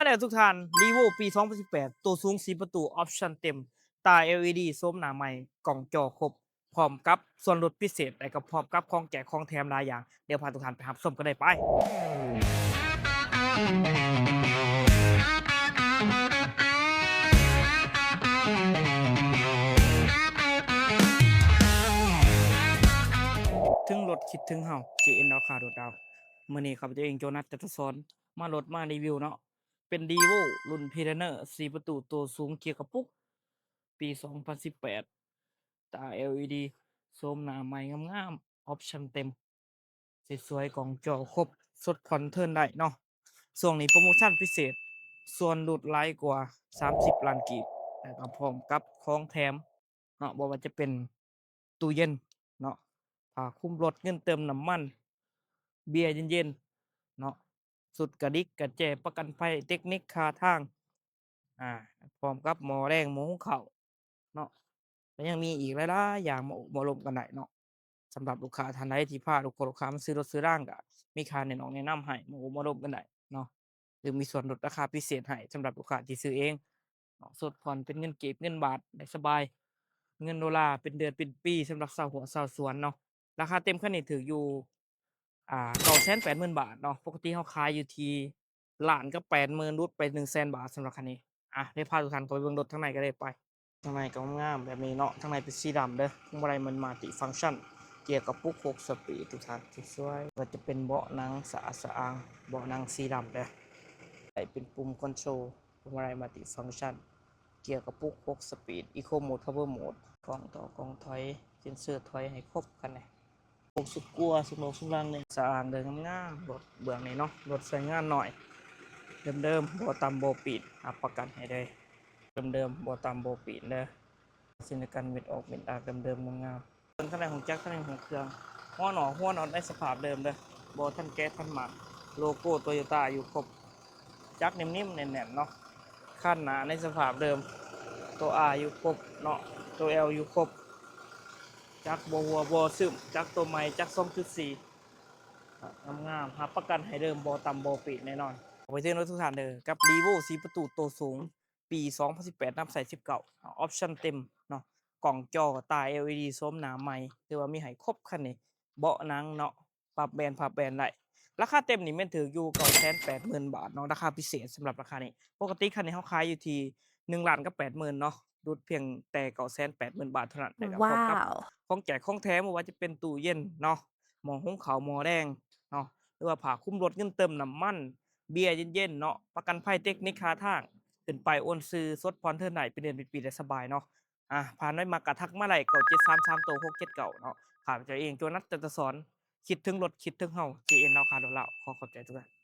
ແລ້ວທຸກທ່ານ Revo ປີສອງພັນສິບແປດ ໂຕສູງສີ່ປະຕູ ອອບຊັນເຕັມ ຕາ ແອລອີດີ ໂສມໜ້າໃໝ່ ກ້ອງຈໍຄົບ ພ້ອມກັບສ່ວນລົດພິເສດ ແລະກໍພ້ອມກັບຂອງແຈກຂອງແຖມຫຼາຍຢ່າງ. ດຽວພາທຸກທ່ານໄປຮັບຊົມກັນເລີຍ ໄປ. ເຖິງລົດຄິດເຖິງເຮົາ ເຈເອັນ ລາວຄ້າລົດດາວ. ມື້ນີ້ຂ້າພະເຈົ້າເອງ ໂຈນັດ ຈັດຕະສອນ ມາລົດມາຣີວິວເນາະ ເປັນ Revo ລຸ້ນ Prelaner ສີ່ປະຕູ ໂຕສູງເກຍກະປຸກ ປີສອງພັນສິບແປດ ຕາ ແອລອີດີ ໂສມໜ້າໃໝ່ງາມໆ ອອບຊັນເຕັມ ສວຍໆ ກ້ອງຈໍຄົບ ສົດຜ່ອນເທີນໄດ້ເນາະ. ຊ່ວງນີ້ໂປຣໂມຊັນພິເສດ ສ່ວນຫຼຸດຫຼາຍກວ່າສາມສິບລ້ານກີບ ແລ້ວກໍພ້ອມກັບຂອງແຖມເນາະ ບໍ່ວ່າຈະເປັນຕູ້ເຢັນເນາະ ຜ້າຄຸມລົດ ເງິນເຕີມນ້ຳມັນ ເບຍເຢັນໆເນາະ ຊຸດກະດິກກະແຈ ປະກັນໄພ ເຕັກນິກຄ່າທາງ ອາ ພ້ອມກັບໝໍ້ແລງ ໝໍ້ຫຸງເຂົ້າເນາະ ແລະຍັງມີອີກຫຼາຍໆຢ່າງ ມາໂອ້ມາລົມກັນໄດ້ເນາະ. ສຳລັບລູກຄ້າທ່ານໃດທີ່ພາລູກຄ້າລູກຄ້າມາຊື້ລົດຊື້ລາງ ກະມີຄ່າແນະນອກແນະນຳໃຫ້ ມາໂອ້ມາລົມກັນໄດ້ເນາະ ຫຼືມີສ່ວນລົດລາຄາພິເສດໃຫ້ສຳລັບລູກຄ້າທີ່ຊື້ເອງເນາະ ສົດຜ່ອນເປັນເງິນກີບເງິນບາດໄດ້ສະບາຍ ເງິນໂດລາເປັນເດືອນເປັນປີ ສຳລັບຊາວຫົວຊາວສວນເນາະ. ລາຄາເຕັມຄັນນີ້ຖືກຢູ່ ອ່າ ເກົ້າແສນແປດໝື່ນບາດເນາະ ປົກກະຕິເຮົາຂາຍຢູ່ທີ່ລ້ານກັບແປດໝື່ນ ຫຼຸດໄປໜຶ່ງແສນບາດສຳລັບຄັນນີ້. ອາ ດຽວພາທຸກທ່ານເຂົ້າໄປເບິ່ງລົດທາງໃນກັນເລີຍ ໄປ. ທາງໃນກໍງາມແບບນີ້ເນາະ ທາງໃນເປັນສີດຳເດີ ພວງມາໄລມັນ Multifunction ເກຍກະປຸກຫົກສະປີດ ທຸກທ່ານ ສວຍໆ ກໍຈະເປັນເບາະໜັງສະອາດສະອ້າງ ເບາະໜັງສີດຳເດີ ໄດ້ເປັນປຸ່ມຄອນໂຊລ ພວງມາໄລ Multifunction ເກຍກະປຸກຫົກສະປີດ Eco Mode Power Mode ກ້ອງຕໍ່ກ້ອງຖອຍ ເຊັນເຊີຖອຍໃຫ້ຄົບຄັນນີ້ ໂອ້ ສຸດກົວ ສຸດໂລກສຸດລັງນີ້ ສະອາງເດີ ງາມໆ ລົດເບື້ອງນີ້ເນາະ ລົດໃຊ້ງານໜ້ອຍ ເດີມໆ ບໍ່ຕຳບໍ່ປີດ ຮັບປະກັນໃຫ້ເດີ ເດີມໆ ບໍ່ຕຳບໍ່ປີດເດີ ເຊັ່ນດຽວກັນ ເມັດອອກເມັດອາກ ເດີມໆ ງາມໆ. ເບິ່ງທາງໃນຫ້ອງຈັກ ທາງໃນຫ້ອງເຄື່ອງ ຫົວໜໍ່ຫົວນັອດໃນສະພາບເດີມເດີ ບໍ່ທັນແກະທັນໝັກ ໂລໂກ້ໂຕໂຍຕ້າຢູ່ຄົບ ຈັກໜິ່ມໆ ແໜ້ນໆເນາະ ຄັນໜ້າໃນສະພາບເດີມ ໂຕ R ຢູ່ຄົບເນາະ ໂຕ L ຢູ່ຄົບ ຈັກບໍ່ຮົ່ວບໍ່ຊຶມ ຈັກໂຕໃໝ່ ຈັກສອງຈຸດສີ່ ງາມໆ ຮັບປະກັນໃຫ້ເດີມ ບໍ່ຕຳບໍ່ປີດແນ່ນອນ. ໄປເຕືອນທຸກທ່ານເດີ ກັບ Revo ສີ່ປະຕູໂຕສູງ ປີສອງພັນສິບແປດ ນຳໃຊ້ສິບເກົ້າ ອອບຊັນເຕັມເນາະ ກ້ອງຈໍຕາ ແອລອີດີ ໂສມໜ້າໃໝ່ ຖືວ່າມີໃຫ້ຄົບຄັນນີ້ ເບາະໜັງເນາະ ປັບແບນພັບແບນໄດ້. ລາຄາເຕັມນີ້ແມ່ນຖືກຢູ່ເກົ້າແສນແປດໝື່ນບາດເນາະ ລາຄາພິເສດສຳລັບລາຄານີ້ ປົກກະຕິຄັນນີ້ເຮົາຂາຍຢູ່ທີ່ໜຶ່ງລ້ານກັບແປດໝື່ນເນາະ ຫຼຸດພຽງແຕ່ເກົ້າແສນແປດໝື່ນບາດເທົ່ານັ້ນ ແລ້ວກໍພ້ອມກັບ ວ້າວ ຂອງແຈກຂອງແຖມ ບໍ່ວ່າຈະເປັນຕູ້ເຢັນເນາະ ໝໍ້ຫຸງເຂົ້າ ໝໍ້ແລງເນາະ ຫຼືວ່າຜ້າຄຸມລົດ ເງິນເຕີມນ້ຳມັນ ເບຍເຢັນໆເນາະ ປະກັນໄພ ເຕັກນິກຄ່າທາງ ຂຶ້ນປ້າຍໂອນຊື່ ສົດຜ່ອນເທີນໄດ້ເປັນເດືອນເປັນປີໄດ້ສະບາຍເນາະ. ອາ ທ່ານໃດມັກກະທັກມາໄດ້ ເກົ້າເຈັດສາມສາມໂຕຫົກເຈັດເກົ້າເນາະ. ຂ້າພະເຈົ້າເອງ ໂຈນັດ ຈັນທະສອນ ຄິດເຖິງລົດ ຄິດເຖິງເຮົາ ເຈເອັນ ລາວຄ້າລົດລາວ. ຂໍຂອບໃຈທຸກທ່ານ.